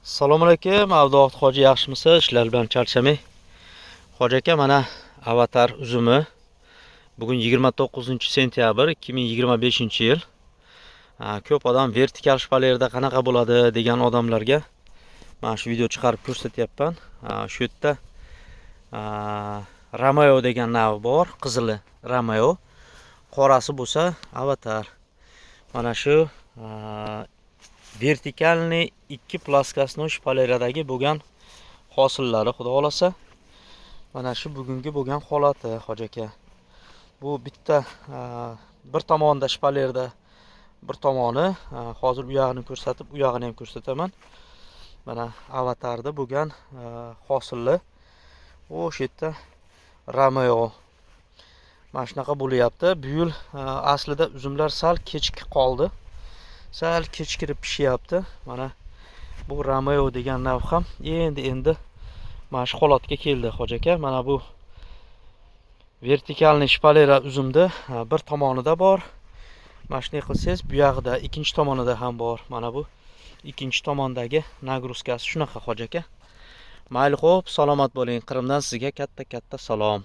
Assalomu alaykum, Abduvohid hoji, yaxshimisiz? Ishlar bilan charchamay. Hoji aka, mana Avatar uzumi. Bugun 29-sentyabr 2025-yil. Ko'p odam vertikal shpalerda qanaqa bo'ladi degan odamlarga mana shu video chiqarib ko'rsatyapman. Shu yerda Romeo degan nav bor, qizili Romeo. Qorasi bo'lsa Avatar. Mana shu вертикальный ikki плоскостной shpaleradagi bo'lgan hosillari, xudo xohlasa. Mana shu bugungi bo'lgan holati, hoji aka. Bu bitta bir tomonda shpalerda bir tomoni, hozir u yog'ini ko'rsatib, u yog'ini ham ko'rsataman. Mana Avatarda bo'lgan hosilli. O'sha yerda Romeo. Mana shunaqa bo'lyapti. Bu yil aslida uzumlar sal kechikib qoldi. Sal kechikirib pishyapti. Mana bu Romeo degan nav ham endi mana shu holatga keldi, hoji aka. Mana bu вертикальный shpalera uzumda bir tomonida bor. Mana shunday qilsangiz, bu yog'ida ikkinchi tomonida ham bor. Mana bu ikkinchi tomondagi нагрузка si shunaqa, hoji aka. Mayli, xo'p, salomat bo'ling. Qrimdan sizga katta-katta salom.